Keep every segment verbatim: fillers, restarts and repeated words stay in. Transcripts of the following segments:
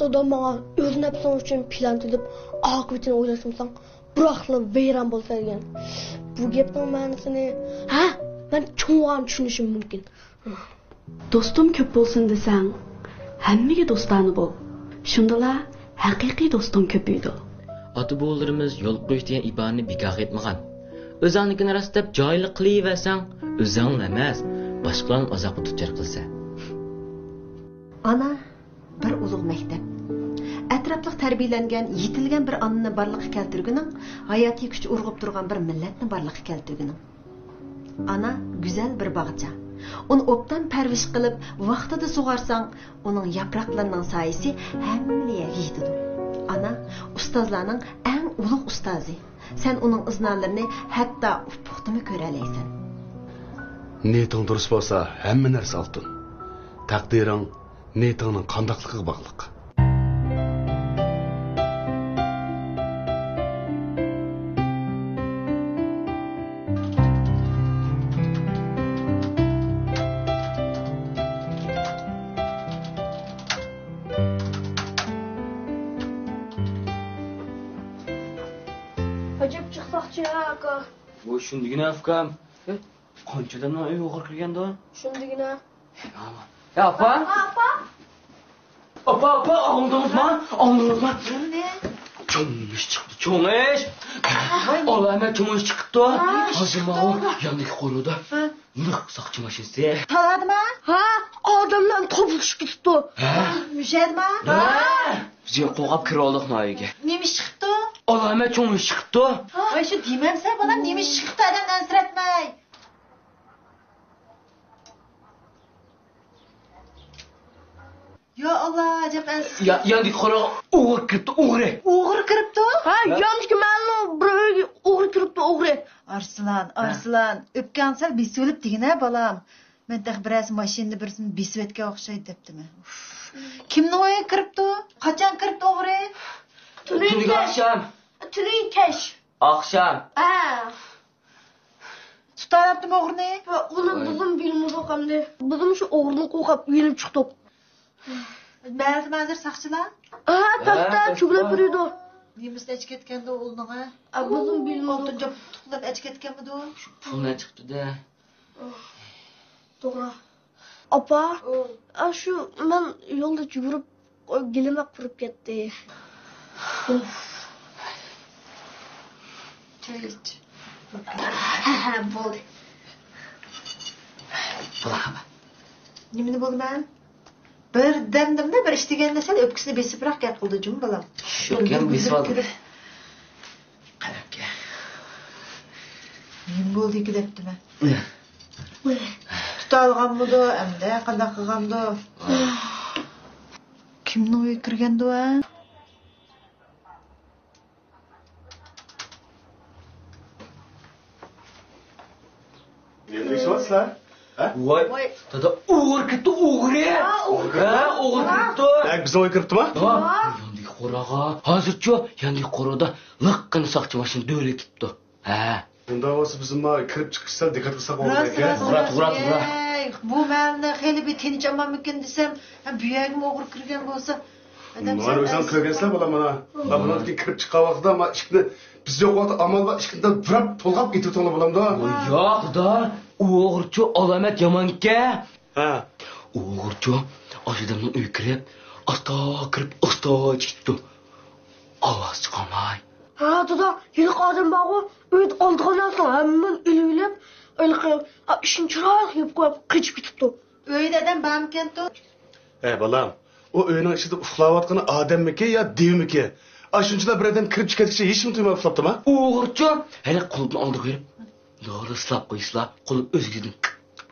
ئۇدا ماڭا ئۆز نەپسىڭ ئۈچۈن پىلان تۈزۈپ، ئاقىۋىتىنى ئويلاشمىساڭ، بىراقلا ۋەيران بولىسەن دېگەن. بۇ گەپنىڭ مەنىسىنى، ھە، مەن چوڭ بولغان چۈشىنىشىم مۇمكىن. دوستۇم كۆپ بولسۇن دېسەڭ، ھەممىگە دوستانە بول. شۇندىلا ھەقىقىي دوستۇڭ كۆپىيىدۇ. ئاتا-بوۋىلىرىمىز يول قويۇش دېگەن ئىبارىنى بىكارغا ئېيتمىغان. ئۆزۈڭنىڭكىنى راست دەپ جاھىللىق قىلىۋەرسەڭ، ئۆزۈڭلا ئەمەس، باشقىلارنىمۇ ئازابقا دۇچار قىلىسەن. ئانا بىر ئۇلۇغ مەكتەپ. ئەتراپلىق تەربىيەلەنگەن، يېتىلگەن بىر ئانىنى بارلىققا كەلتۈرگىنىڭ، ھاياتىي كۈچ ئۇرغۇپ تۇرغان بىر مىللەتنى بارلىققا كەلتۈرگىنىڭ. ئانا گۈزەل بىر باغچە. ئۇنى ئوبدان پەرۋىش قىلىپ، ۋاقتىدا سۇغارساڭ، ئۇنىڭ ياپراقلىرىنىڭ سايىسى ھەممىلا يەرگە يېتىدۇ. ئانا ئۇستازلارنىڭ ئەڭ ئۇلۇغ ئۇستازى. سەن ئۇنىڭ ئىزنالىرىنى ھەتتا ئۇپۇقتىمۇ كۆرەلەيسەن. نىيىتىڭ دۇرۇس بولسا، ھەممە نەرسە ئالتۇن. تەقدىرىڭ نىيىتىڭنىڭ قانداقلىقىغا باغلىق. ئەجەب چىقساقچى ھە، ئاكا. ۋوي، شۇندىگىنە ئۇكام. قانچە ئادەمنىڭ ئۆيىگە ئوغرى كىرگەندۇ؟ شۇندىگىنە. يا ئاپا. ئاپا. ئاپا، ئاپا، ئاڭلىدىڭىزما؟ ئاڭلىدىڭىزما؟ نېمىنى؟ چوڭ ئىش چىقتى، چوڭ ئىش. ۋاي. ئالامەت چوڭ ئىش چىقىپتۇ. ھازىر ماۋۇ ياندىكى قورۇدا لىق ساقچى ماشىنىسى. تالادىما؟ ھە، ئادەملەرنى توپلىشىپ كېتىپتۇ. ھە؟ مۈشەدىما؟ ھە. بىز يوق قوغاپ كىرىۋالدۇق ما ئۆيگە. نېمە ئىش چىقىپتۇ؟ ئالامەت چوڭ ئىش چىقىپتۇ. ۋاي، شۇ دېمەمسەن بالام، نېمە ئىش چىقىپتۇ، ئادەمنى ئەنسىرەتمەي. يا ئاللا، ئەجەب ئەنسىز. يا، ياندىكى قورا ئوغرى كىرىپتۇ، ئوغرى. ئوغرى كىرىپتۇ؟ ھە، ھە؟ ياندىكى مەھەللىنىڭ بىر ئۆيىگە ئوغرى كىرىپتۇ، ئوغرى. ئارسلان، ھە؟ ئارسلان، ئۆپكەڭ سەل بېسىۋېلىپ دېگىنە، بالام. مەن تېخى بىرەرسى ماشىنىنى بىرسىنى بېسىۋەتكەن ئوخشايدۇ دەپتىمەن. ئۇف. كىمنىڭ ئۆيىگە كىرىپتۇ؟ قاچان كىرىپتۇ ئوغرى؟ تۈنۈگۈن تۈنۈگۈن كەچ. ئاخشام. تۈنۈگۈن كەچ. ئاخشام. ھە. تۇتالاپتىمۇ ئوغرىنى؟ ئۇنى بىزمۇ بىلمىدۇق ئەمدى. بىزمۇ شۇ ئوغرىنى قوغلاپ ئۆيلىنىپ چىقتۇق. مەھەللىدىمۇ ھازىر ساقچىلار؟ ھە، تەختە چۆگىلەپ بېرىدۇ. نېمىسىنى ئەچىكەتكەندۇ ئۇلنىڭ، ھە؟ بىزمۇ بىلمىدۇق. ئالتۇن جاپا تۇتقۇنلارنى ئەچىكەتكەنمىدۇ؟ شۇ پۇلنى ئەچىكىتىدۇ. توغرا. ئاپا، ئاشۇ مەن يولدا يۈگۈرۈپ گېلىم ئاقىرىپ كەتتى. بولدى. نېمىنى بولدى مەن؟ بىردەمدىمدە بىر ئىش دېگەندە سەل ئۆپكىسىنى بېسىپراق گەپ قىلدى جۇمۇ بالام. شۇ گەپ بېسىۋالدى. قەلەمگە. نېمە بولدىكى دەپتىمەن. تۇتالغانمىدۇ، ئەمدى قانداق قىلغاندۇ؟ كىمنىڭ ئۆيىگە كىرگەندۇ، ھە؟ نېمە دېيىشىۋاتىسىلەر؟ ھە؟ ۋاي، ۋاي. دادا، ئوغرى كىرىپتۇ، ئوغرى. ھە، ئوغرى كىرىپتۇ. ھە، بىزنىڭ ئۆيگە كىرىپتۇما؟ ھە. ياندىكى قوراغا. ھازىرچۇ ياندىكى قورادا لىققىدە ساقچى ماشىنا دۆۋىلىتىپتۇ. ھە. بۇنداق بولسا بىزمۇ كىرىپ چىقىشتا دىققەت قىلساق بولىدۇ. راست، راست، راست. ئەي، بۇ مەھەللىنى خېلى بىر تىنچ ئامانمىكىن دېسەم، ھە، بۇ يەرگىمۇ ئوغرى كىرگەن بولسا. مانا ئۆزۈڭ كۆرگەنسىلەر، بالا، مانا. مانا بۇنىڭدىن كېيىن كىرىپ چىققان ۋاقتىدا، ما ئىشىكنى، بىز يوق ۋاقىتتا ئامال بار ئىشىكنى بۇراپ، تولغاپ ئېتىۋېتىڭلار، بولامدۇ؟ ۋاي ياق، دا، ئوغرىچۇ ئالامەت يامانكەن. ھە. ئوغرىچۇ ئاشۇ ئادەمنىڭ ئۆيىگە كىرىپ، ئاستا كىرىپ، ئاستا چىقىپتۇ. ئاۋاز چىقارماي. ھە، دادا، ھېلىقى ئادەم بارغۇ، ئۆيدە ئالىدىغان نەرسىنىڭ ھەممىنى ئېلىۋېلىپ، ھېلىقى، ئا، ئىشىكنى چىرايلىق يېپىپ قويۇپ، قېچىپ كېتىپتۇ. ئۆيدە ئادەم بارمىكەنتۇ؟ ئەي، بالام، ئۇ ئۆينىڭ ئىچىدە ئۇخلاۋاتقىنى ئادەممىكى يا دېۋىمىكى؟ ئاشۇنچىلا بىر ئادەم كىرىپ چىققاچقىچە ھېچنېمە تۇيماي ئۇخلاپتىما؟ ئوغرىچۇ ھېلىقى قۇلۇپنى ئالدىغا بېرىپ، دورا سىلاپ قويسىلا، قۇلۇپ ئۆزلۈكىدىن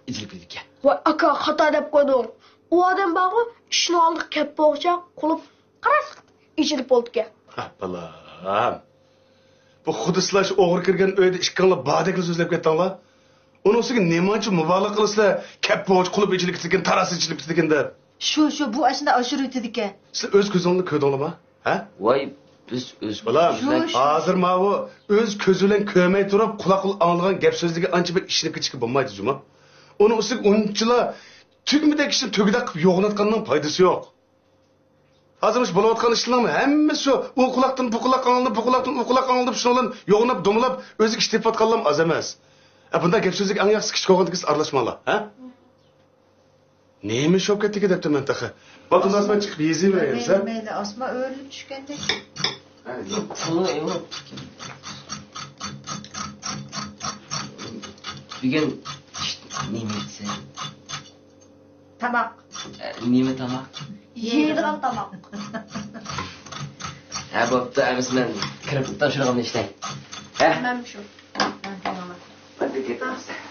ئېچىلىپ كېتىدىكەن. ۋاي ئاكا، خاتا دەپ قويدۇڭ. ئۇ ئادەم بارغۇ، ئىشىكنىڭ ئالدىغا كەپ بولغۇچە قۇلۇپ قاراسلىق ئېچىلىپ بولىدىكەن. ھە، بالام. بۇ خۇددى سىلەر شۇ ئوغرى كىرگەن ئۆيدە ئىككىڭلار باردەكلا سۆزلەپ كەتتىڭلار. ئۇنىڭ ئۈستىگە نېمانچە مۇبالىغە قىلىسىلەر، كەپ بولغۇچە قۇلۇپ ئېچىلىپ كېتىدىكەن، تاراسى ئېچىلىپ كېتىدىكەن دەپ. شۇ، شۇ، بۇ ئاشۇنداق ئاشۇرۇۋېتىدىكەن. سىلەر ئۆز كۆزۈڭلار كۆردۈڭلارما؟ ھە؟ ۋاي، بىز ئۆز بالام، كۆزىمىز بىلەن ھازىر ماۋۇ ئۆز كۆزى بىلەن كۆرمەي تۇرۇپ، قۇلاق بىلەن ئاڭلىغان گەپ سۆزلىرىگە ئانچە بەك ئىشىنىپ كېتىشكە بولمايدۇ جۇمۇ. ئۇنىڭ ئۈستىگە ئۇنچىلا تۈگمىدەك ئىشنى تۈگىدەك قىلىپ يوغىناتقاننىڭ پايدىسى يوق. ھازىر مۇشۇ بولۇۋاتقان ئىشلارنىڭ ھەممىسى شۇ، ئۇ قۇلاقتىن بۇ قۇلاققا ئاڭلىنىپ، بۇ قۇلاقتىن ئۇ قۇلاققا ئاڭلىنىپ، شۇنىڭ بىلەن يوغىناپ، دومىلاپ، ئۆزىگە ئىش تېپىۋاتقانلام ئاز ئەمەس. ئە، بۇنداق گەپ سۆزلۈك ئەڭ ياخشىسى كىچىك بولغاندىكىن ئارىلاشماڭلار، ھە؟ نېمە ئىش بولۇپ كەتتىكى دەپتىمەن تېخى. بولدى، ئاسما چىقىپ يېزىۋېرەيلى، ھە؟ مەيلى، مەيلى، ئاسما ئۆرۈلۈپ چۈشكەندەك. ھە، ياق. پۇلنى ئېلىپ. بۈگۈن نېمە يېسەك؟ تاماق. ئە، نېمە تاماق؟ يەيدىغان تاماق. ھە، بوپتۇ، ئەمىسە مەن كىرىپ تاپشۇرۇقۇمنى ئىشلەي. ھە؟ مەن شۇ.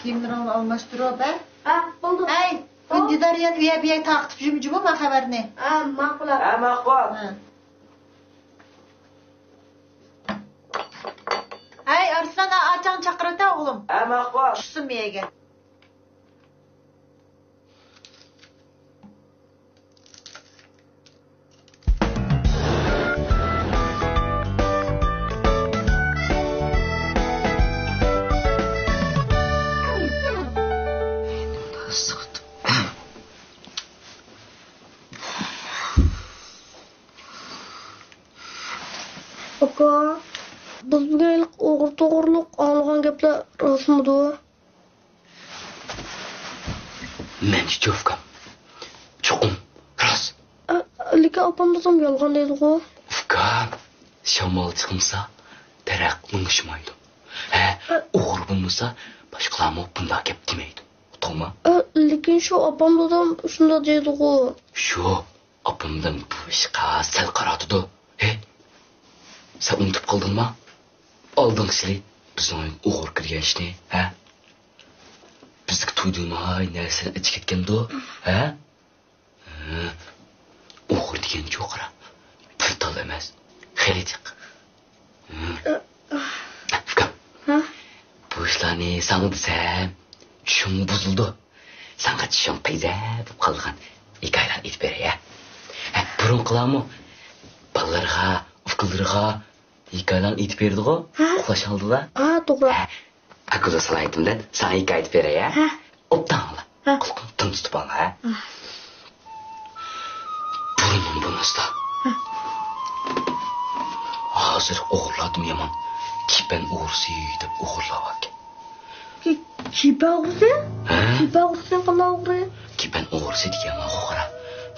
كىيىملىرىڭنى ئالماشتۇرۇپ، ھە؟ ھە، بولدى. ھەي، ئۈندىدار يەنە ئۇيە-بۇيە تارقىتىپ جىمجىمۇ ما خەۋەرنى. ھە، ماقۇل. ھە، ماقۇل. ھە. ھەي، ئارسلان، ئاچاڭ چاقىرىۋېتە ئوغلۇم. ھە، ماقۇل. چۈشسۇن مېيەگە. ئاكا، بىز بۈگۈن ھېلىقى ئوغرى توغرۇلۇق ئاڭلىغان گەپلەر راستمىدۇ؟ مەنچە ئۇكام، چوقۇم راست. ئە، لېكىن ئاپام بولسام يالغان دەيدىغۇ. ئۇكام، شامال چىقمىسا، دەرەخ لىڭشىمايدۇ. ھە، ئە، ئوغرى بولمىسا، باشقىلارمۇ بۇنداق گەپ دېمەيدۇ. ئۇقتۇڭما؟ ئە، لېكىن شۇ ئاپام دادام شۇنداق دەيدىغۇ. شۇ ئاپامدىن بۇ ئىشقا سەل قاراتىدۇ. ھە؟ سەن ئۇنتۇپ قالدىڭما؟ ئالدىڭشىلى بىزنىڭ ئۆيگە ئوغرى كىرگەن ئىشنى، ھە؟ بىزگە تۇيدۇرماي نەرسىلەرنى ئېچىپ كەتكەندۇ، ھە؟ ھە، ئوغرى دېگەنچۇ قارا، بىر تال ئەمەس، خېلى جىق. ھە. ئۇكام، ھە؟ بۇ ئىشلارنى ساڭا دېسەم، چۈشۈڭ بۇزۇلىدۇ. ساڭا چۈشۈڭ پەيزە بولۇپ قالىدىغان ھېكايىلەرنى ئېيتىپ بېرەي، ھە؟ ھە، بۇرۇنقىلارمۇ بالىلىرىغا، ئۇكىلىرىغا ھېكايىلەرنى ئېيتىپ بېرىدىغۇ، ھە؟ ئۇخلاش ئالدىدا. ھە، توغرا. ھە، ئاكىلار سالاھىيىتىم بىلەن ساڭا ھېكايە ئېيتىپ بېرەي، ھە؟ ھە. ئوبدان ئاڭلا. ھە. قۇلىقىڭنى تىڭ تۇتۇپ ئاڭلا، ھە؟ ھە. بۇرۇندىن بولمىسا، ھە، ھازىر ئوغرىلاردىمۇ يامان كېپەن ئوغرىسى دەپ ئوغرىلار باركەن. كېپەن ئوغرىسى؟ ھە؟ كېپەن ئوغرىسى دېگەن قانداق ئوغرى؟ كېپەن ئوغرىسى دېگەن مانا ئوغرى.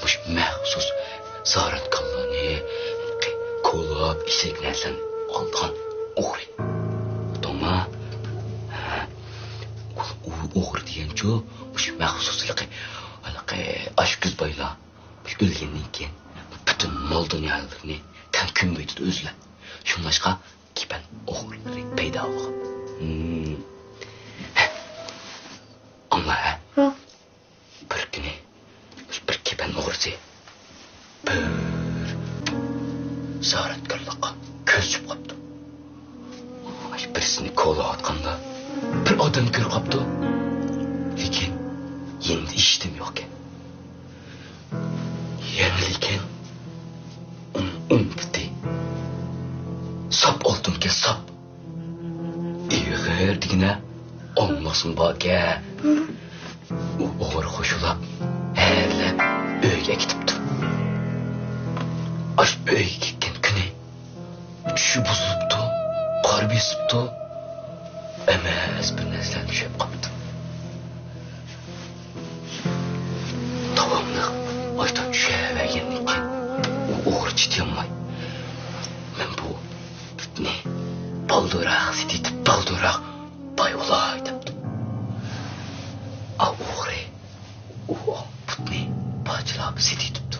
مۇشۇ مەخسۇس زاراتكاللارنى، كولاپ، ئېسىل نەرسىلەرنى ئالىدىغان ئوغرى. ئۇقتۇڭما؟ ھە. ئۇ، ئۇ ئوغرى دېگەنچۇ، مۇشۇ مەخسۇس ھېلىقى، ھېلىقى ئاشكۆز بايلار مۇشۇ ئۆلگەندىن كېيىن پۈتۈن مال-دۇنيالىرىنى تەڭ كۆمۈۋېتىدۇ ئۆزلەر. شۇڭلاشقا كېپەن ئوغرىلىرى پەيدا بولغان. ھىم. ئاڭلا، ھە؟ ھە. بىر كۈنى بىر كېپەن ئوغرىسى بىر زاراتكارلىققا كۆز چۈشۈپ قاپتۇ. ئاشۇ بىرسىنى كولاۋاتقاندا بىر ئادەم كۆرۈپ قاپتۇ. لېكىن يېنىدا ھېچنېمە يوقكەن. يەنە لېكىن ئۇنىڭ ئوڭ پۇتى ساپ ئالتۇنكەن، ساپ. ئېغىر دېگىنە ئالماسمۇ باركەن. ئۇ ئوغرى خۇشۇلاپ، ھەرلەپ ئۆيىگە كېتىپتۇ. ئاشۇ ئۆيگە كەتكەن كۈنى چۈشى بۇزۇلۇپتۇ، قار بېسىپتۇ، ئەمەس بىر نەرسىلەر چۈشۈپ قاپتۇ. داۋاملىق ئاشۇنداق چۈشەۋەرگەندىن كېيىن ئۇ ئوغرى چىدىيالماي، مەن بۇ پۇتنى بالدۇرراق سېتىۋېتىپ، بالدۇرراق باي بولاي دەپتۇ. ئا ئوغرى ئۇ پۇتنى پارچىلاپ سېتىۋېتىپتۇ.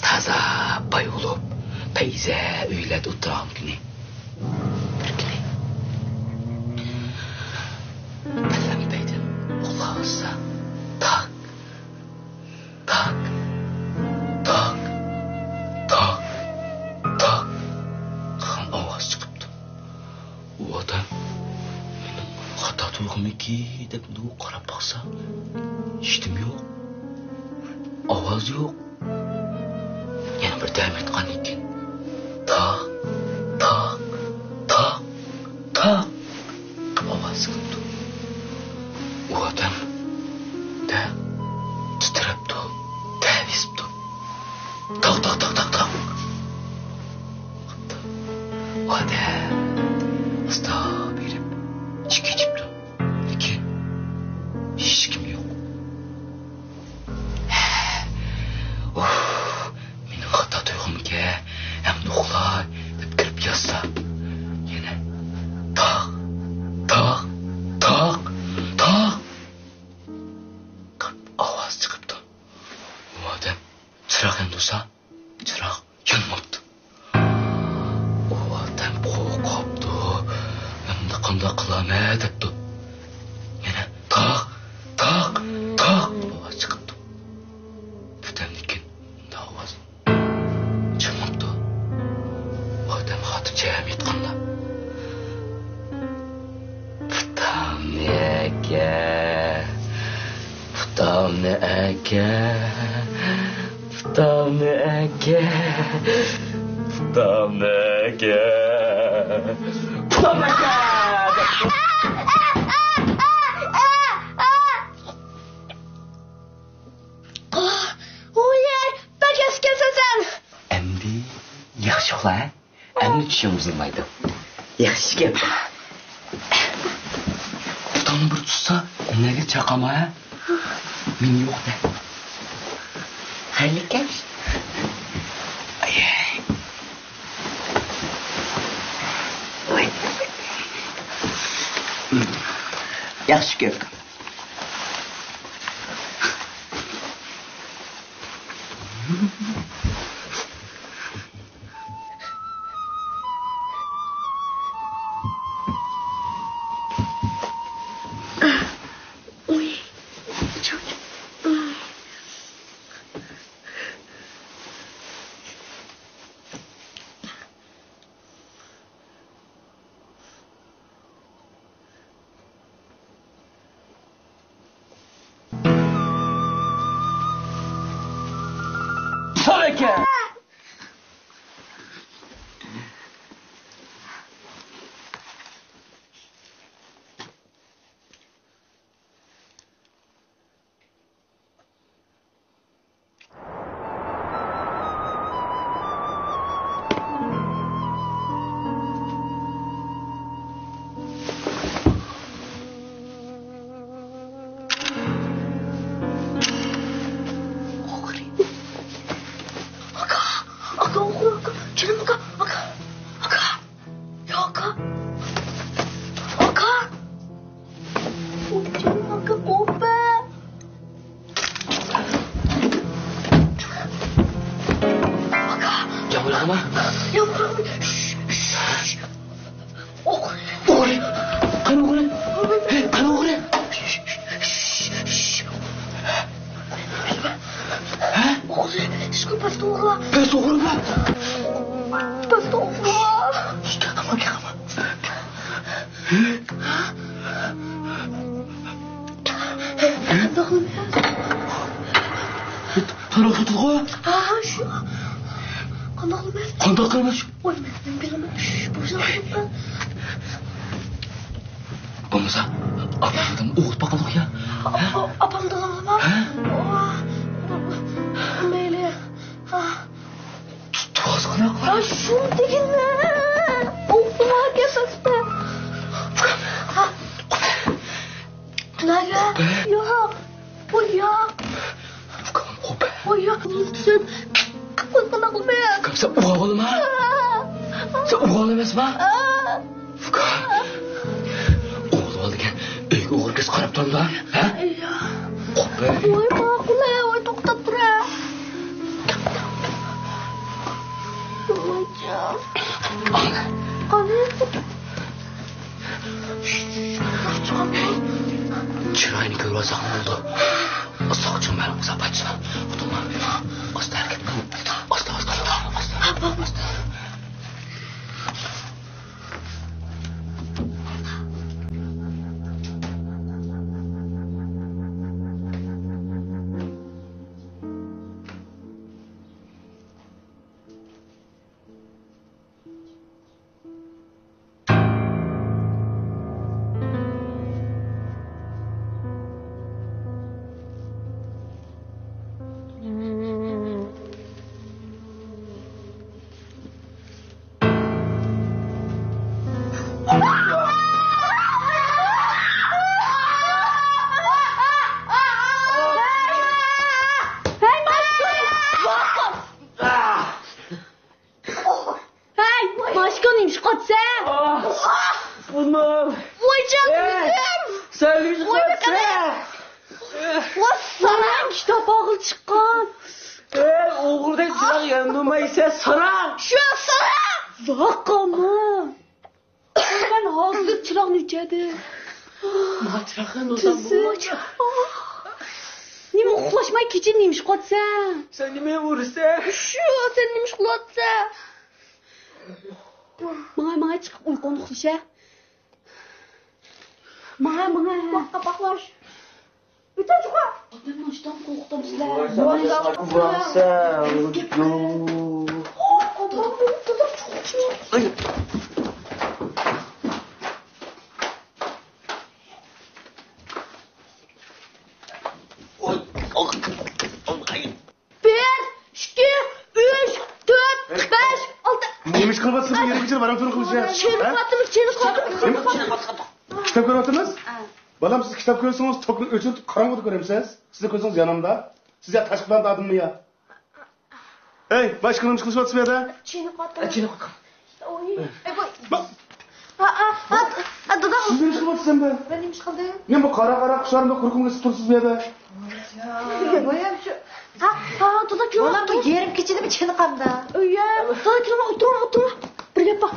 تازا باي بولۇپ، پەيزە ئۆيلەردە ئولتۇرغان كۈنى، بىر كۈنى پەلەمپەيدىن ئۇخلاۋاتسا، تاك، تاك، تاك، تاك، تاك قىلغان ئاۋاز چىقىپتۇ. ئۇ ئادەم مېنىڭ خاتا تۇرغۇمىكى دەپ مېنى قاراپ باقسا، ھېچنېمە يوق. ئاۋاز يوق. يەنە بىر دەم ئېيتقاندىن كېيىن، تاق، تاق، تاق، تاق قىلىپ ئاۋاز چىقىپتۇ. ئۇ ئادەم تە-، تىترەپتۇ، تەۋىسىپتۇ. چىراغ ياندۇرسا، چىراغ يانماپتۇ. ئۇ ئادەم قورقۇپتۇ. ئەمدى قانداق قىلامەن دەپتۇ. يەنە تاق، تاق، تاق دەپ ئاۋاز چىقىپتۇ. بىردەمدىن كېيىن ئۇنداق ئاۋاز چىقماپتۇ. ئۇ ئادەم خاتىرجەم جەم ياتقاندا. پۇتامنى ئەكە، پۇتامنى ئەكە، پۇتامنى ئەكە، پۇتامنى ئەكە، پۇتامنى ئەكە! ئوي، بەك ياخشى ئىكەنسەن سەن! ئەمدى ياخشى ئۇخلا، ھە؟ ئەمدى چۈشۈڭ بۇزۇلمايدۇ. ياخشى گەپ. پۇتۇڭنى بىر تۇتسا، نەگە چاقاما، ھە؟ مېنى يوق دە. خەيرلىككەش. ئاي. ئاي. ياخشى گەپ. ئاكا، ئاكا، ئوقۇ، ئاكا، جېنىم ئاكا، ئاكا، ئاكا. يا ئاكا. ئاكا. ئوي، جېنىم ئاكا، قوپە. ئاكا. يامغۇر ياغما. يامغۇر ياغما. شش، شش. ئوغرى. ئوغرى. قېنى ئوغرى؟ ھەي، قېنى ئوغرى؟ شش، شش، شش. ھە؟ ئوغرى، ئىشقىلىپ پەستە ئوغرىلار. پەستە ئوغرىلار؟ پەستە ئوغرىلار. شش، قېنى ئوغرى، قېنى ئوغرى؟ قانداق قىلىمىز؟ تاراق ساتىدىغۇ؟ ھا، شۇ. قانداق قىلىمىز؟ قانداق قىلىمىز؟ ۋاي، مەن، مەن بىلمەيمەن. شۇ، بۇ يەردە. بولمىسا، ئاپامدىن ئوغۇت باقىلىق يا. ھە؟ ئاپامدىن ئالىمەن. ھە؟ مەيلى. ھا. تۇتۇۋالسا قانداق قىلار؟ ئا، شۇ دېگىنە. ئۇ، ئۇ كەسەتتە. ھا. نەگە؟ ياق. ئۇ ياق. ئۇ ياق. ئۇ قانداق قىلىمەن؟ سەن ئوغۇل ئەمەسما؟ سەن ئوغۇل ئەمەسما؟ ئوغۇل دېگەن ئۆيگە ئوغرى كىرسە قاراپ تۇرامدا؟ ھە؟ قوپە. ۋاي، ماقۇل، ۋاي، توختاپ تۇرە. ۋايجان. قانى؟ چىراينى كۆرۈۋالساق بولىدۇ. ساقچىغا مەلۇم قىلسا قاچسا. ئۇدۇلما. ئاستا ھەرىكەت قىل. ئاستا، ئاستا، ئاستا، ئاستا. ھەي، ماشكا نېمىش قاتسە؟ ئۇنىڭ. ۋايجان، ئۆزۈم. سەن نېمىش قاتسە؟ ۋاي، ساراڭ كىتاب ئاغىل چىققان. ئەي، ئوغرىدەك چىراغ ياندۇرمايسەن، ساراڭ! شۇ ساراڭ! ۋاققاما! مەن ھازىر چىراغنى ئۆچۈردۈم. ما چىراغ ياندۇرسام بولمايدۇ. نېمە ئۇخلاشماي كېچە نېمە ئىش قىلىۋاتىسەن؟ سەن نېمە ئۇرىسەن؟ شۇ، سەن نېمە ئىش قىلىۋاتىسەن؟ ماڭا، ماڭا چىقىپ ئۇيقۇڭنى ئۇخلىشە. ماڭا، ماڭا. قاپاقلاش. ئۆتە چىقا. ئادەمنىڭ ئىشتان قورقۇتامسىلەر. بىر، ئىككى، ئۈچ، تۆت، بەش، ئالتە. نېمە ئىش قىلىۋاتىسىز بۇ يېرىم كېچىدە ۋاراڭ-چۇرۇڭ قىلىشى؟ چېنىقىۋاتىمىز، چېنىقىۋاتىمىز، چېنىقىۋاتىمىز. كىتاب كۆرۈۋاتىمىز. بالام، سىز كىتاب كۆرسىڭىز، توكنى ئۆچۈرۈپ قاراڭغۇدا كۆرەمسىز؟ سىزنىڭ كۆزىڭىز يانامدا؟ سىز يا تاشقى پىلاندا ئادەممۇ يا؟ ئەي، باشقا نېمە ئىش قىلىشىۋاتىسىز بۇ يەردە؟ چېنىقىۋاتىمىز. ئە، چېنىقىۋاتقان. ئوي. ئەي، بۇ. ھا، ھا، ھا، ھا، دادا. سىز نېمە ئىش قىلىۋاتىسىز ئەمدى؟ مەن نېمە ئىش قىلدىم؟ نېمە بۇ قارا، قارا قۇشلارنى قۇرۇقۇڭ ئېسىپ تۇرسىز بۇ يەردە؟ يا، بايام شۇ. ھا، ھا، دادا، كىرىڭ. بالام، بۇ يېرىم كېچىدە بىر چېنىقامدا. ئۆيە، دادا، كىرىڭ، ئولتۇرۇڭ، ئولتۇرۇڭ. بىر گەپ بار.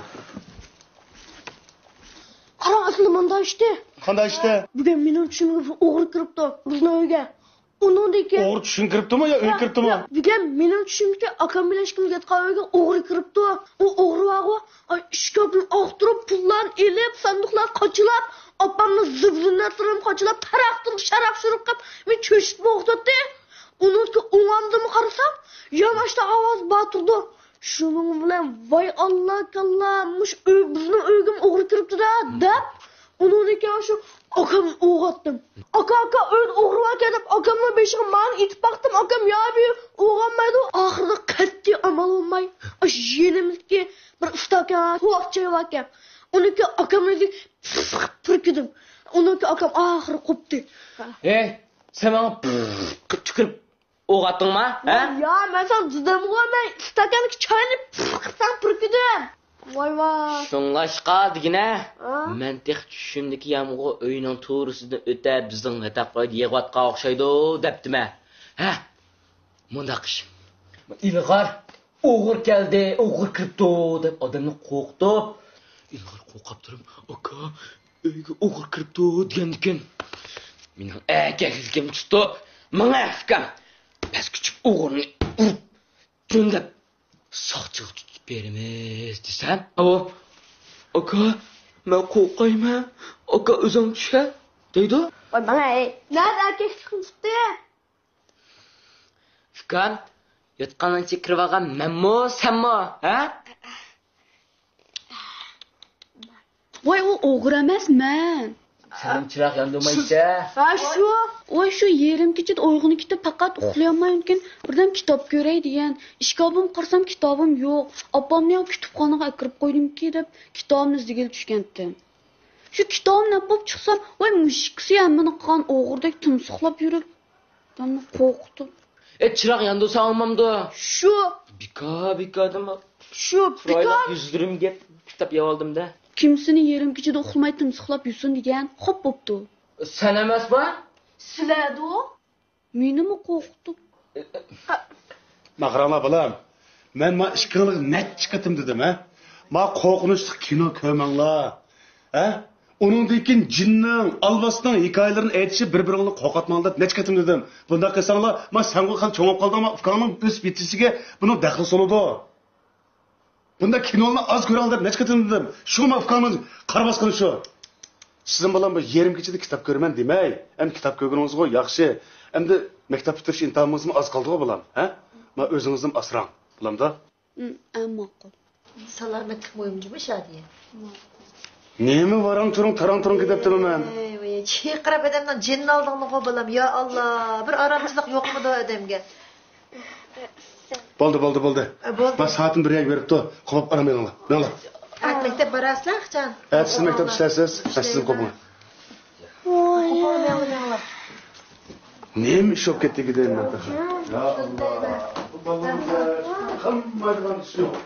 قاراڭ، ئەسلى مۇنداق ئىشتى. قانداق ئىشتى؟ بۈگۈن مېنىڭ چۈشۈمگە بىر ئوغرى كىرىپتۇ، بىزنىڭ ئۆيگە. ئۇنىڭدىن كېيىن ئوغرى چۈشۈڭگە كىرىپتۇمۇ يا ئۆيگە كىرىپتۇمۇ؟ ياق، بۈگۈن مېنىڭ چۈشۈمدىكى ئاكام بىلەن ئىككىمىز ياتقان ئۆيگە ئوغرى كىرىپتۇ. ئۇ ئوغرى بارغۇ، ئاي، ئىشكاپنى ئاختۇرۇپ، پۇللارنى ئېلىپ، ساندۇقلارنى قاچىلاپ، ئاپامنىڭ زىبۇ-زىننەتلىرىنى قاچىلاپ، تاراق-تۇرۇق، شاراق-شۇرۇق قىلىپ، مېنى چۆچۈتۈپ ئوخشاتتى. ئۇنىڭكى ئوڭۇمدىمۇ قارىسام، ياڭاشتا ئاۋاز بار تۇرىدۇ. شۇنىڭ بىلەن، ۋاي ئاللا كاللا، مۇشۇ ئۆي، بىزنىڭ ئۆيگىمۇ ئوغرى كىرىپتۇ-دە، دەپ، ئۇنىڭدىن كېيىن شۇ ئاكامنى ئويغاتتىم. ئاكا، ئاكا، ئۆيدە ئوغرى باركەن دەپ، ئاكامنىڭ بېشىغا مانى ئېتىپ باقتىم، ئاكام يا بىر ئويغانمايدۇ. ئاخىرىدا قەتئىي ئامال بولماي، ئاشۇ يېنىمىزدىكى بىر ئىستاكان سوغۇق چاي باركەن، ئۇنىڭكى ئاكامنى پۈركىدىم. ئۇنىڭكى ئاكام ئاخىرى قوپتى. ھەي، سەن ماڭا تۈكۈرۈپ ئويغاتتىڭما، ھە؟ يا، مەن ساڭا دېدىمغۇ، مەن ئىستاكاندىكى چاينى پىف قىلساڭ پۈركىدىم. ۋاي، ۋاي. شۇڭلاشقا دېگىنە، ھە؟ مەن تېخى چۈشۈمدىكى يامغۇر ئۆينىڭ تۆرىسىدىن ئۆتە بىزنىڭ ياتاق ئۆيدە يېغىۋاتقان ئوخشايدۇ دەپتىمە. ھە؟ مۇنداق ئىش. ئىلغار، ئوغرى كەلدى، ئوغرى كىرىپتۇ دەپ ئادەمنى قورقۇتۇپ، ئىلغار قورقۇپ تۇرۇپ، ئاكا، ئۆيگە ئوغرى كىرىپتۇ دېگەندىكىن، مېنىڭ ئەركەكلىكىم تۇتۇپ، ماڭا ئۇكام پەس كۈچۈپ ئوغرىنى ئۇرۇپ، جۆندەپ ساقچىغا تۇتۇپ بېرىمىز دېسەم، ئاۋۇ، ئاكا، مەن قورقايمەن، ئاكا، ئۆزۈڭ چۈشە دەيدۇ. ۋاي ماڭا، ھەي، نەدە ئەركەكلىكىم تۇتتى؟ ئۇكام، ياتقاننىڭ ئىچىگە كىرىۋالغان مەنمۇ، سەنمۇ، ھە؟ ۋاي، ئۇ ئوغرى ئەمەس، مەن. سەنمۇ چىراغ ياندۇرمايسەن. ھە، شۇ. ۋاي، شۇ يېرىم كېچىدە ئويغىنىپ كېتىپ، پەقەت ئۇخلىيالمايۋاتىمەن، بىردەم كىتاب كۆرەي دېگەن. ئىشكاپىمغا قارىسام، كىتابىم يوق. ئاپامنى يا كۇتۇپخانىغا ئەكىرىپ قويدۇمكى دەپ، كىتابىمنى ئىزدىگىلى چۈشكەنتىم. شۇ كىتابىمنى ئېلىپ بولۇپ چىقسام، ۋاي، مۇشۇ ئىككىسى ھەممىنى قىلغان ئوغرىدەك تۇمسۇقلاپ يۈرۈپ، ئادەمنى قورقۇتۇپ. ئە، چىراغ ياندۇرسا ئاڭلىمامدۇ؟ شۇ. بىكار، بىكار دېمە. شۇ، چىرايلىق بىكار. يۈزلىرىمگە كىتاب يەۋالدىم-دە. كىم سېنى يېرىم كېچىدە ئۇخلىماي تۇمسۇقلاپ يۈرسۇن دېگەن؟ خوپ بوپتۇ. سەن ئەمەسما؟ سىلەردۇ؟ مېنىمۇ قورقۇتۇپ. ما قاراڭلار بالام، مەن ما ئىككىڭلارغا نەچچە قېتىم دېدىم، ھە؟ ما قورقۇنچلۇق كىنو كۆرمەڭلار، ھە؟ ئۇنىڭدىن كېيىن جىننىڭ، ئالۋاستىنىڭ ھېكايىلىرىنى ئېيتىشىپ، بىر-بىرىڭلارنى قورقۇتماڭلار دەپ نەچچە قېتىم دېدىم. بۇنداق قىلساڭلار، ما سەنغۇ خېلى چوڭاپ قالدىڭ، ما ئۇكاڭنىڭ ئۆسۈپ يېتىلىشىگە بۇنىڭ دەخلى سولىدۇ. بۇنداق كىنولارنى ئاز كۆرۈڭ دەپ نەچچە قېتىم دېدىم. شۇڭا ما ئۇكاڭنىڭ قارىۋاتقىنى شۇ. سىزنىڭ بالام بۇ يېرىم كېچىدە كىتاب كۆرىمەن دېمەي، ئەمدى كىتاب كۆرگىنىڭىزغۇ ياخشى. ئەمدى مەكتەپ پۈتتۈرۈش ئىمتىھانىڭىزمۇ ئاز قالدىغۇ بالام، ھە؟ ما ئۆزىڭىزنىمۇ ئاسراڭ، بولامدۇ؟ ئەم، ماقۇل. سالامەتلىك مۇھىمجۇمۇ شادىيە؟ نېمە ۋاراڭ-چۇرۇڭ، تاراڭ-تۇرۇڭ كېتەپتىمەن مەن؟ ۋەي، ۋەي، چىرقىراپ ئادەمنىڭ جېنىنى ئالدىڭلىغۇ بالام، يا ئاللا، بىر ئارامچىلىق يوقمىدۇ ئادەمگە؟ بولدى، بولدى، بولدى. ئە، بولدى. ما سائىتىم بىر يەرگە بېرىپتۇ، قوپۇپ ئارام ئېلىڭلار. مېڭىڭلار. ئە، مەكتەپ باراسىلەر قاچان؟ ئە، سىز مەكتەپتە ئىشلەيسىز، ئە، سىزمۇ قوپۇڭلار. قوپۇڭلار، مېڭىڭلار. نېمە ئىش بولۇپ كەتتى دەيمەن تېخى. يا ئاللا، بۇ بالىلارنىڭ قىلمايدىغان ئىشى يوق.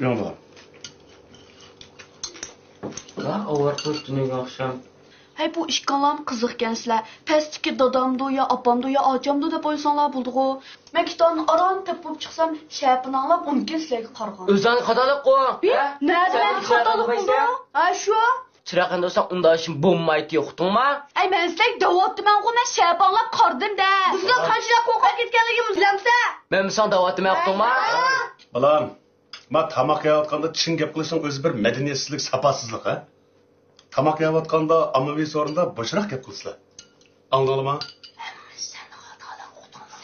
ياڭلا. لا ئاۋارە قىلىپ تۈنۈگۈن ئاخشام. ھەي، بۇ ئىككىڭلام قىزىقكەنسىلەر. پەستىكى دادامدۇ يا ئاپامدۇ يا ئاچامدۇ دەپ ئويلىساڭلار بولىدىغۇ. مەن كىتابنى ئاران تېپىپ چىقسام، شەپىناڭلاپ ئۇنىڭكىن سىلەرگە قارىغان. ئۆزۈڭ خاتالىق قۇ. ھە؟ نەدە مەن خاتالىق قىلدىم؟ ھە، شۇ. چىراغ ئەمدى بولساڭ ئۇنداق ئىشىم بولمايتتى، ئۇقتۇڭما؟ ئەي، مەن سىلەرگە دەۋاتىمەنغۇ، مەن شەپەڭلاپ قارىدىم-دە. بىزنىڭ قانچىلىك قورقۇپ كەتكەنلىكىمىزنى بىلەمسەن؟ مەن ساڭا دەۋاتىمەن، ئۇقتۇڭما؟ بالام، ما تاماق يەۋاتقاندا چىڭ گەپ قىلىشنىڭ ئۆزى بىر مەدەنىيەتسىزلىك، ساپاسىزلىق، ھە؟ تاماق يەۋاتقاندا ئاممىۋى سورۇندا بوشراق گەپ قىلىسىلەر. ئاڭلىدىڭلارمۇ؟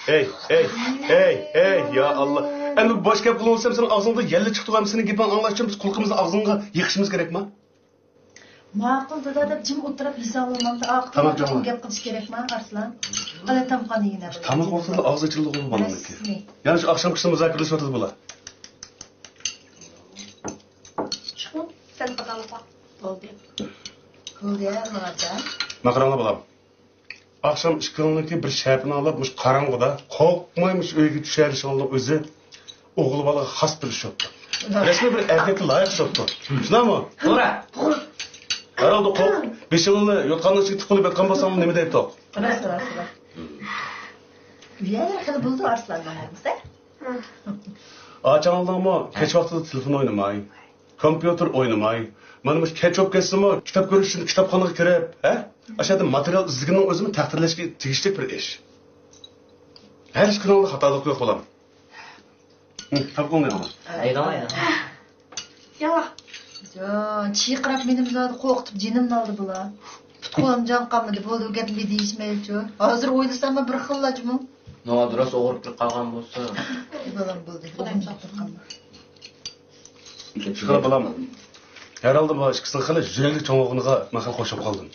ھەي، ھەي، ھەي، ھەي، يا ئاللا. ئەمدى بوش گەپ قىلىۋالسام، سېنىڭ ئاغزىڭدا يەللە چىقتىغۇ، ھەم سېنىڭ گېپىڭ ئاڭلاش ئۈچۈن بىز قۇلىقىمىزنى ئاغزىڭغا يېقىشىمىز كېرەكما؟ ماقۇل دادا دەپ جىم ئولتۇرۇپ ھېسابلىمامدا ئاقىل تاماق چوقۇم يەڭ. گەپ قىلىش كېرەكما، ئارسلان؟ قېنى تامىقىنى يېگىن. تاماق ۋاقتىدا ئاغزى ئېچىلىدىغۇ بالىنىڭكى. رەسمىي. يەنە شۇ ئاخشامقىسى مۇزاكىرىلىشىۋاتىدۇ بۇلار. چىقىڭ، سەن قاتارلىقلار. بولدى. بولدى، ھە، ماڭا. ماقىراڭلار بالام. ئاخشام ئىككىڭلارنىڭكى بىر شەپىنى ئاڭلاپ، مۇشۇ قاراڭغۇدا قورقماي مۇشۇ ئۆيگە چۈشەلىشىڭلارنىڭ ئۆزى ئوغۇل بالىغا خاس بىر ئىش بوپتۇ. رەسمىي بىر ئەركەككە لايىق ئىش بوپتۇ. شۇنداقمۇ؟ توغرا. ھەر ھالدا قورقۇپ، بېشىڭلارنى يوتقاننىڭ ئىچىگە تىقىۋېلىپ ياتقان بولساڭلار نېمە دەيتتۇق؟ راست، راست، راست. يەنە خېلى بولدى ئارسلان ماڭا، ھە؟ ئاچاڭلارمۇ كەچ ۋاقتىدا تېلېفون ئوينىماي، كومپيۇتېر ئوينىماي، مانا مۇشۇ كەچ بولۇپ كەتسىمۇ، كىتاب كۆرۈش ئۈچۈن كىتابخانىغا كىرىپ، ھە؟ ئاشۇ يەردە ماتېرىيال ئىزدىگىنىنىڭ ئۆزىمۇ تەقدىرلەشكە تېگىشلىك بىر ئىش. ھەر ئىش قىلغاندا خاتالىق يوق، بالام. ھە، تاپقىنى ئاڭلا. ھەيداڭ، ھەيداڭ. ياۋا. جان، چىرقىراپ مېنىمۇ زادى قورقۇتۇپ جېنىمنى ئالدى بۇلار. پۇت-قولۇم جان قالمىدى، بولدى، بۇ گەپنى دېيىشمەيلىچۇ. ھازىر ئويلىساممۇ بىر خىللاچۇمۇ. ناۋادا راست ئوغرى كىرىپ قالغان بولسا. بالام بولدى. خۇدايىم ساقلىسۇن. شۇكرى بالام. ھەر ھالدا بۇ ئىككىسىنىڭ خېلى يۈرەكلىك چوڭ بولغىنىغا مەن خېلى خوش بولۇپ قالدىم.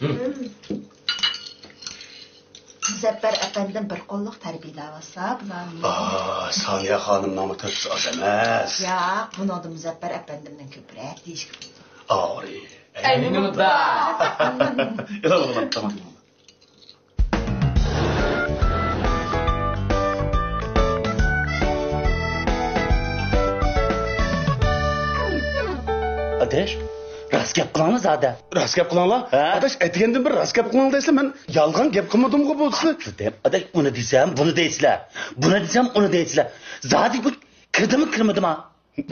مۇزەپپەر ئەپەندىم بىر قوللۇق تەربىيەلەۋاتسا بۇلارنى. ئا، سانىيە خانىمنىڭمۇ تۆھپىسى ئاز ئەمەس. ياق، بۇنىڭدا مۇزەپپەر ئەپەندىمنىڭ كۆپرەك دېيىشكە بولىدۇ. ئاغرى. ئەينۇمدا. ئېلان قىلىڭ، تامام. ئاداش، راست گەپ قىلىڭلار زادى. راست گەپ قىلىڭلار؟ ھە؟ ئاداش، ئەتىگەندىن بېرى راست گەپ قىلىڭلار دەيسىلەر، مەن يالغان گەپ قىلمىدىمغۇ بۇ دېسىلەر. دەپ، ئاداش، ئۇنى دېسەم، بۇنى دەيسىلەر. بۇنى دېسەم، ئۇنى دەيسىلەر. زادى بۇ كىردىمۇ كىرمىدىما؟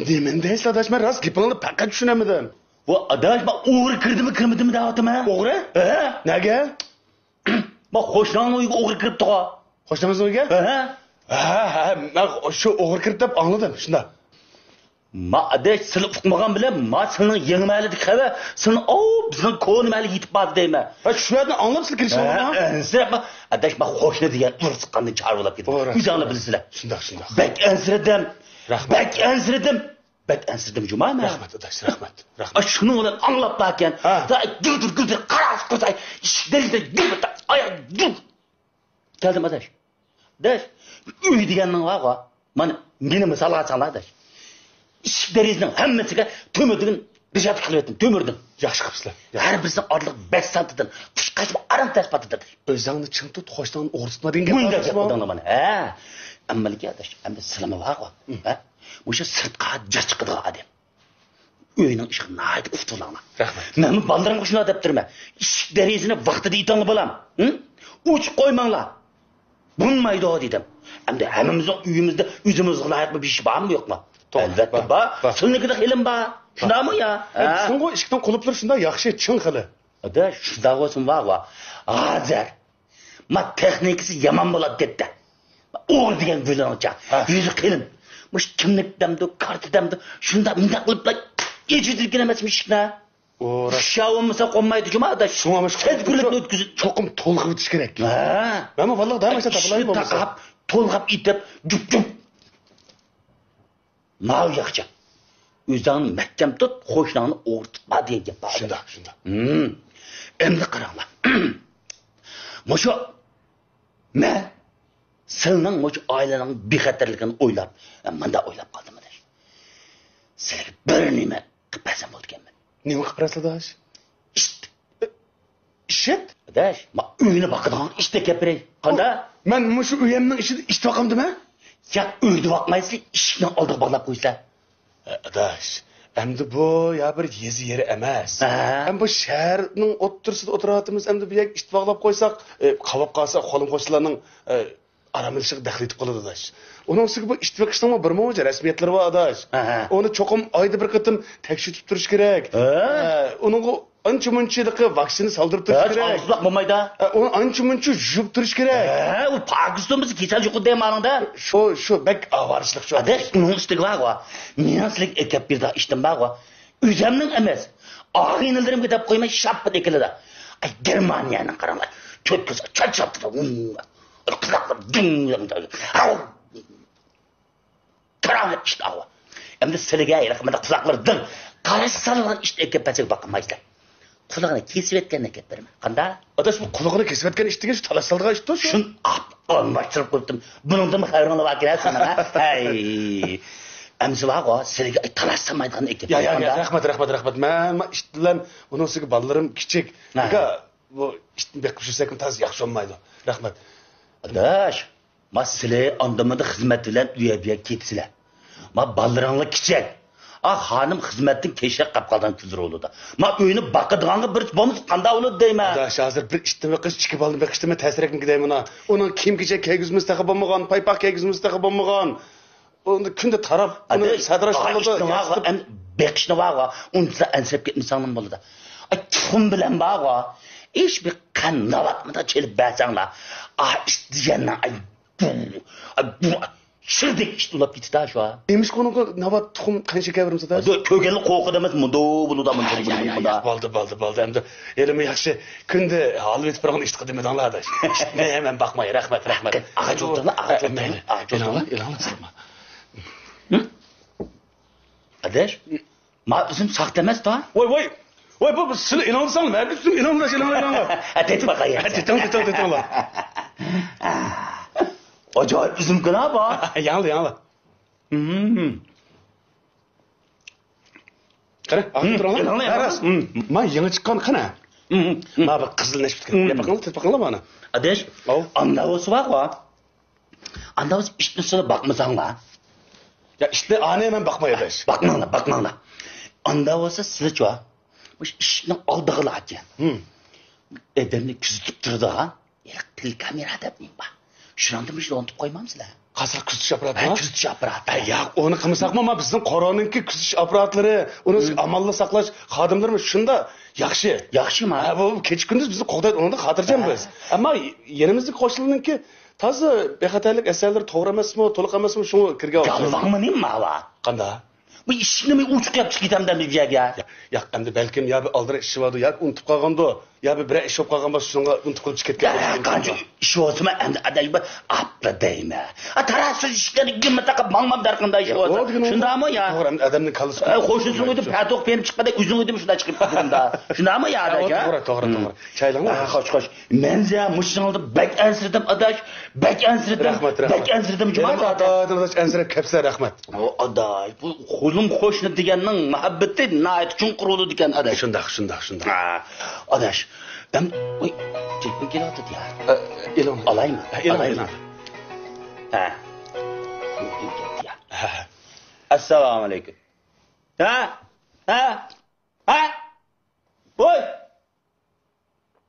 نېمىنى دەيسىلەر، ئاداش؟ مەن راست گېپىڭلارنى پەقەت چۈشىنەلمىدىم. ۋە ئاداش، مەن ئوغرى كىردىمۇ كىرمىدىمۇ دەۋاتىمەن. ئوغرى؟ ھە؟ نەگە؟ ما قوشناڭنىڭ ئۆيىگە ئوغرى كىرىپتىغۇ. قوشنىڭىزنىڭ ئۆيىگە؟ ھە. ھە، ھە، مەن شۇ ئوغرى كىرىپتۇ دەپ ئاڭلىدىم، شۇنداق. ما ئاداش، سىلى ئۇقمىغان بىلەن، ما سىلىنىڭ يېڭى مەھەللىدىكى خەۋەر، سىلىنىڭ ئاۋۇ بىزنىڭ كونا مەھەللىگە يېتىپ باردى دەيمەن. ھە، شۇ يەردىن ئاڭلاپ سىلى كىرىشىڭىزمۇ؟ ھە، ئەنسىرەپ، ما ئاداش، ما قوشنا دېگەن ئۇرۇق تۇغقاندىن چارە بولاپ كېتىدۇ. ئۆزۈڭلار بىلىسىلەر. شۇنداق، شۇنداق. بەك ئەنسىرىدىم. رەھمەت. بەك ئەنسىرىدىم. بەك ئەنسىرىدىم جۇما مەن. رەھمەت ئاداش، رەھمەت، رەھمەت. ئا، شۇنىڭ بىلەن ئاڭلاپلاكەن. ھە. گۈلدۈر گۈلدۈر قاراڭغۇ قوزاي، ئىشىك دېرىزىدە گۈلدۈر ئاياغ گۈل. كەلدىم ئاداش. ئاداش، ئۆي دېگەننىڭ بارغۇ. مانا مېنى مىسالغا ئالساڭلار ئاداش. ئىشىك دېرىزىنىڭ ھەممىسىگە تۆمۈردىن رېشاتكا قىلىۋەتتىم، تۆمۈردىن. ياخشى قىپسىلەر. ھەر بىرسىنىڭ ئارىلىقى بەش سانتىدىن. تۇش قاچما ئاران تەس پاتىدۇ. ئۆزۈڭنى چىڭ تۇت، قوشناڭنى ئوغرى تۇتما دېگەن گەپ بار. مۇنداق گەپ قىلدىڭلار مانا. ھە. ئەمما لېكىن ئاداش، ئەمدى سىلىمۇ بارغۇ. ھە. مۇشۇ سىرتقا جىق چىقىدىغان ئادەم. ئۆينىڭ ئىشىغا ناھايىتى ئۇپتۇلۇڭلار. رەھمەت. مەنمۇ بالىلىرىمغا شۇنداق دەپ تۇرىمەن. ئىشىك دېرىزىنى ۋاقتىدا ئېتىڭلار بالام. ھە؟ ئوچۇق قويماڭلار. بولمايدۇ دېدىم. ئەمدى ھەممىمىزنىڭ ئۆيىمىزدە ئۆزىمىزگە لايىق بىر ئىش بارمۇ يوقمۇ؟ توغرا. ئەلۋەتتە بار، بار. بار. سىلىنىڭكىدە خېلىم بار. شۇنداقمۇ يا؟ ھە؟ سىزنىڭغۇ ئىشىكنىڭ قۇلۇپلىرى شۇنداق ياخشى، چىڭ خېلى. ئاداش، شۇنداق بولسىمۇ بارغۇ. ھازىر. ما تېخنىكىسى يامان بولاتتى. ئوغرى دېگەن گۈلىڭچە. ھە. يۈزى قېلىن. مۇشۇ كىملىك دەمدۇ، كارتا دەمدۇ، شۇنداق مۇنداق قىلىپلا ئېچىۋېتىلگەن ئەمەسمۇ ئىشىكنى؟ ئۇ راست. ئۇششاق بولمىسا قونمايدۇ جۇما ئاداش. شۇڭا مۇشۇ تەدبىرلىكنى ئۆتكۈزۈپ. چوقۇم تولغىۋېتىش كېرەك. ھە. مەنمۇ ۋاللىغا دائىم ئاشۇنداق ئىشىكنى تاقاپ، تولغاپ ئېتىپ، جۈپ جۈپ. ماۋۇ ياخشى. ئۆزۈڭنى مەھكەم تۇت، قوشناڭنى ئوغرى تۇتما دېگەن گەپ بار. شۇنداق، شۇنداق. ھىم. ئەمدى قاراڭلار. مۇشۇ مەن سىلىنىڭ مۇشۇ ئائىلىنىڭ بىخەتەرلىكىنى ئويلاپ، مەن مۇنداق ئويلاپ قالدىم، ئاداش. سىلىگە بىر نېمە قىلىپ بەرسەم بولىدىكەنمەن. نېمە قىلىپ بەرسە، ئاداش؟ ئىت. ئىشىك؟ ئاداش، ما ئۆينى باقىدىغان ئىشىك دەپ بېرەي. قانداق؟ مەن مۇشۇ ئۆيەمنىڭ ئىچىدە ئىشىك باقامدىمەن؟ ياق، ئۆيدە باقمايسىلەر، ئىشىكنىڭ ئالدىغا باغلاپ قويىسىلەر. ئاداش، ئەمدى بۇ يا بىر يېزا يېرى ئەمەس. ھە. ھەم بۇ شەھەرنىڭ ئوتتۇرىسىدا ئولتۇرۇۋاتىمىز، ئەمدى بۇ يەرگە ئىت باغلاپ قويساق، ئە، قاۋاپ قالسا، قولۇم قوشنىلارنىڭ، ئە، ئارام ئېلىشىغا دەخلى يېتىپ قالىدۇ، ئاداش. ئۇنىڭ ئۈستىگە بۇ ئىت بېقىشنىڭمۇ بىر مۇنچە رەسمىيەتلىرى بار، ئاداش. ھە، ھە. ئۇنى چوقۇم ئايدا بىر قېتىم تەكشۈرتۈپ تۇرۇش كېرەك. ھە. ئە، ئۇنىڭغا ئانچە مۇنچىلىقى ۋاكسىنا سالدۇرۇپ تۇرۇش كېرەك. ئاغزىلاق بولمايدا. ئە، ئۇنى ئانچە مۇنچە يۇيۇپ تۇرۇش كېرەك. ھە، ئۇ پاكىستان بىز كېسەل يۇقىدۇ دەيمەنىڭدە. شۇ، شۇ بەك ئاۋارىچىلىق شۇ. ئاداش، ئۇنىڭ ئۈستىگە بارغۇ. مېنىڭ سىلىگە ئەكەپ بېرىدىغان ئىشتىن بارغۇ. ئۆزەمنىڭ ئەمەس، ئاغىنىلىرىمگە دەپ قويماي شاپپىدە ئېكىلىدۇ. ئاي، گېرمانىيەنىڭ قاراڭلار. تۆت كۆز چاچ چاپتىدا. قۇلاقلىرى دىڭ. ھاۋ! كارامەت ئىت ئاۋۇ. ئەمدى سىلىگە ھېلىقى مۇنداق قۇلاقلىرى دىڭ، قاراش سالغان ئىت ئەكەپ بەرسەك باقمايسىلەر. قۇلىقىنى كېسىۋەتكەندىن ئەكەپ بېرىمەن. قانداق؟ ئاداش، بۇ قۇلىقىنى كېسىۋەتكەن ئىت دېگەن شۇ تالاش سالىدىغان ئىتتۇ شۇ. شۇن ئاپ ئالماشتۇرۇپ قويۇپتىم. بۇنىڭدىنمۇ خەۋىرىڭلار باركەن ھە سېنىڭ ھە؟ ھەي. ئەمسە بارغۇ، سىلىگە تالاش سالمايدىغان ئەكەپ يا، يا، يا، بېرىمەن. رەھمەت، رەھمەت، رەھمەت. مەن، مەن ئىت بىلەن ئۇنىڭ ئۈستىگە بالىلىرىم كىچىك. ھە. ئاكا، بۇ ئىتنى بېقىپ يۈرسەكمۇ تازا ياخشى بولمايدۇ. رەھمەت. ئاداش، ما سىلى ئاندىمىدا خىزمەت بىلەن ئۇيە-بۇيە كېتىسىلە. ما بالىلىرىڭلا كىچىك. ئا خانىم خىزمەتتىن كەچرەك قاپ قالغان كۈنلىرى بولىدۇ. ما ئۆينى باقىدىغانغا بىرسى بولمىسا قانداق بولىدۇ دەيمەن. ئاداش، ھازىر بىر ئىتنى بېقىش، ئىككى بالىنى بېقىشتىنمۇ تەسرەكمىكىن دەيمەن ھا. ئۇنىڭ كىيىم-كېچەك كىيگۈزمىسى تېخى بولمىغان، پايپاق كىيگۈزمىسى تېخى بولمىغان. ئۇنى كۈندە تاراپ، ئۇنى ئاداش، سادىراشلاردا ئا ئىتنى ياسىتىپ بېقىشنى بارغۇ، ئۇنچىلا ئەنسىرەپ كەتمىسەڭلار بولىدۇ. ئاي، تۇخۇم بىلەن بارغۇ، ھېچ بىر قەنت ناۋاتمىدا چېلىپ بەرسەڭلار. ئا ئىت دېگەننىڭ، ئاي، بۇ، ئاي، بۇ، شىردەك ئىت ئۇلاپ كېتىدۇ شۇ. نېمىشقا ئۇنىڭغا ناۋات، تۇخۇم، قان شېكەر بېرىمىز ئاداش؟ ئاداش، كۆرگەنلا قورقىدۇ ئەمەس، مۇنداق بولىدۇ، مۇنداق بولىدۇ، مۇنداق. بولدى، بولدى، بولدى. ئەمدى ھېلىمۇ ياخشى كۈندە ھالۋا ئېتىپ بېرىدىغان ئىتقا دېمىدىڭلار ئاداش. ئىتنى ھەم باقماي، رەھمەت، رەھمەت. ئاغاچ ئولتۇرۇڭلار، ئاغاچ ئولتۇرۇڭلار، ئاغاچ ئولتۇرۇڭلار. ئېلىڭلار، ئېلىڭلار. ئاداش، ما ئۈزۈم ساختا ئەمەس-تە. ۋاي، ۋاي. ۋاي، بۇ، بۇ سىلى ئېلىڭلىساڭلار، مەن ئۈزۈم ئېلىڭلار، ئېلىڭلار، ئېلىڭلار. ھە، تېتىپ باقاي. ھە، تېتىڭ، تېتىڭ، تېتىڭلار. ئاجايىپ ئۈزۈمكەن-ھە بۇ. ياڭلا، ياڭلا. قارا، ئاغزىنى تۇرۇڭلار. ئېلىڭلار، ھە، ئېلىڭلار. راست. ما يېڭى چىققان، قارا. ما بىر قىزىل نەشپۈتكەن. يەپ باقىڭلار، تېتىپ باقىڭلار مانا. ئاداش، ئانداق بولسا بارغۇ. ئاندا بولسا ئىتنى سىلى باقمىساڭلار. يا، ئىتنى ئانى مەن باقماي ئاداش. باقماڭلار، باقماڭلار. ئاندا بولسا سىلىچۇ، مۇشۇ ئىشىكنىڭ ئالدىغىلارچە ئادەمنى كۆزىتىپ تۇرىدىغان ھېلىقى تېلېكامېرا دەپ نېمە بار؟ شۇنىڭدا مۇشۇنى ئورنىتىپ قويمامسىلەر؟ قانداق، كۆزىتىش ئاپپاراتىمۇ؟ ھە، كۆزىتىش ئاپپاراتى. ھە، ياق، ئۇنى قىلمىساقمۇ، ما بىزنىڭ قورونىڭكى كۆزىتىش ئاپپاراتلىرى، ئۇنىڭ ئامانلىق ساقلاش خادىملىرىمۇ شۇنداق ياخشى. ياخشىما؟ ھە، بۇ كېچە كۈندۈز بىزنى قوغدايدۇ، ئۇنىڭدىن خاتىرجەم بىز. ئەمما يېنىمىزدىكى قوشنىلارنىڭكى تازا بىخەتەرلىك ئەسەرلىرى توغرا ئەمەسمۇ، تولۇق ئەمەسمۇ، شۇڭا كىرگەن ئوخشايدۇ. گالۋاڭمۇ نېمە ماۋا؟ قانداق؟ بۇ ئىشىكنى مەن ئوچۇق ياپىپ چىقىپ كېتەمدۇ بۇ يەرگە؟ ياق، ياق، ئەمدى بەلكىم يا بىر ئالدىراش ئىشى باردۇ، ياكى ئۇنتۇپ قالغاندۇ، يا بىر بىرەر ئىش بولۇپ قالغان بولسا، شۇنىڭغا ئۇنتۇپ قېلىپ چىقىپ كەتكەن بولۇشى مۇمكىن. قانچە ئىش بولسىمۇ، ئەمدى ئاداش بىر ئاپلا دەيمەن. ئا، تاراس ئىشىكلەرنى گىمما تاقاپ ماڭمام دەرقىنداق ئىش بولسا. شۇنداقمۇ يا؟ توغرا، ئەمدى ئادەمنىڭ كاللىسى ئە، قوشنىسىنىڭ ئۆيىدىن پەتوق بېرىپ چىققاندا ئۆزىنىڭ ئۆيىدىن شۇنداق چىقىپ كېتىدۇ. شۇنداقمۇ يا ئاداش؟ توغرا، توغرا، توغرا. چايلىڭلار. خوش، خوش. مەن زە مۇشۇنىڭدا بەك ئەنسىرىدىم ئاداش، بەك ئەنسىرىدىم، رەھمەت، رەھمەت. بەك ئەنسىرىدىم جۇما. ئاداش، ئەنسىرەپ كەپسىلەر، رەھمەت. ئۇ ئاداش، بۇ قولۇم قوشنا دېگەننىڭ مۇھەببىتى ناھايىتى چوڭقۇر بولىدىكەن ئاداش. شۇنداق، شۇنداق، شۇنداق. ھە، ئاداش، ئەم، ۋاي، تېلېفون كېلىۋاتىدۇ يا. ئە، ئېلىڭ. ئالايمۇ؟ ھە، ئېلىڭ، ئالايمۇ؟ ئېلىڭ. ھە. تېلېفون كەلدى يا. ھە، ھە. ئەسسالامۇئەلەيكۇم. ھە؟ ھە؟ ھە؟ ۋاي!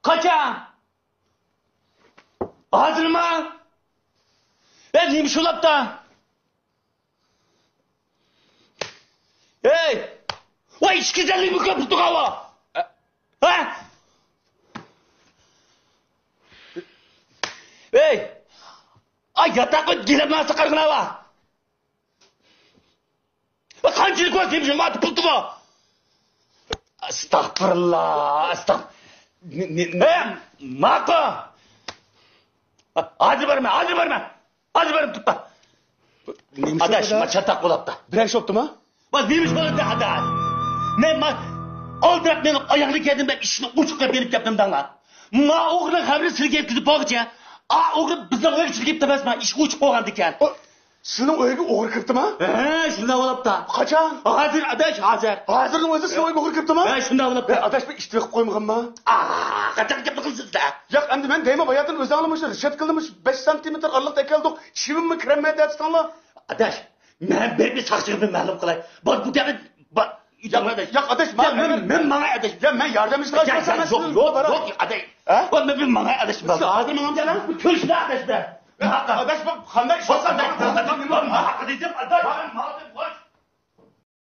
قاچان؟ ھازىرما؟ ئە، نېمە شۇلاپتا؟ ھەي! ۋاي، ئىچكى جەللىمۇ كۆپ تۇرغانلا! ھە؟ ھەي! ئاي، ياتاققا گېلەپ ماڭسا قارىغىناۋا! قانچىلىك ۋاقىت يېمىشىڭ بار پۇلتىمۇ؟ ئەستەغپۇرۇللا، ئەستەغ-، نېمە؟ ھە، ماقۇل. ھازىر بارىمەن، ھازىر بارىمەن. ھازىر بارىمەن، توختا. ئاداش، ما چاتاق بولاپتا. بىرەر ئىش بوپتىما؟ ما نېمە ئىش بولاتتى، ئاداش؟ مەن ما ئالدىراپ مېنىڭ ئاياغنى كەردىم دەپ ئىشىكنى ئوچۇق قىلىپ بېرىپ كەپتىم دەڭلا. ما ئوغرىنىڭ خەۋىرىنى سىلىگە يەتكۈزۈپ بولغۇچە، ئا ئوغرى بىزنىڭ ئۆيگە كىرىپ كېتىپتۇ ئەمەسما، ئىشىك ئوچۇق بولغاندىكەن. سىزنىڭ ئۆيگە ئوغرى كىرىپتىما؟ ھە، شۇنداق بولۇپتا. قاچان؟ ھازىر، ئاداش، ھازىر. ھازىرنىڭ ئۆزىدە سىزنىڭ ئۆيگە ئوغرى كىرىپتىما؟ ھە، شۇنداق بولۇپتا. ئە، ئاداش، بىر ئىت بېقىپ قويمىغانما؟ ئا، قانداق گەپنى قىلىسىز سىلەر؟ ياق، ئەمدى مەن دەيمەن، باياتىن ئۆزۈڭلار مۇشۇ رېشاتكىلىرىنى مۇشۇ بەش سانتىمېتىر ئارىلىقتا ئەكەلدۇق، چىۋىنمۇ كىرەلمەيدۇ دەپتىڭلار. ئاداش، مەن بىر، بىر ساقچىغا بىر مەلۇم قىلاي. بار بۇ گەپنى، بار. ياق، ئاداش. ياق، ئاداش، يا، مەن، مەن، مەن ماڭا ئاداش. يا، مەن ياردەم ئىستەۋاتىمەن. ياق، ياق، ياق، ياق، ئاداش. ھە؟ بار، مەن بىر ماڭا ئاداش. سىز ھازىر ماڭامسىلەر؟ كۆرۈشلەر ئاداش بىلەن. ئاداش، بۇ قانداق ئىش؟ بۇ قانداق؟ بۇ قانداق؟ ماڭا دېدىم، ئاداش.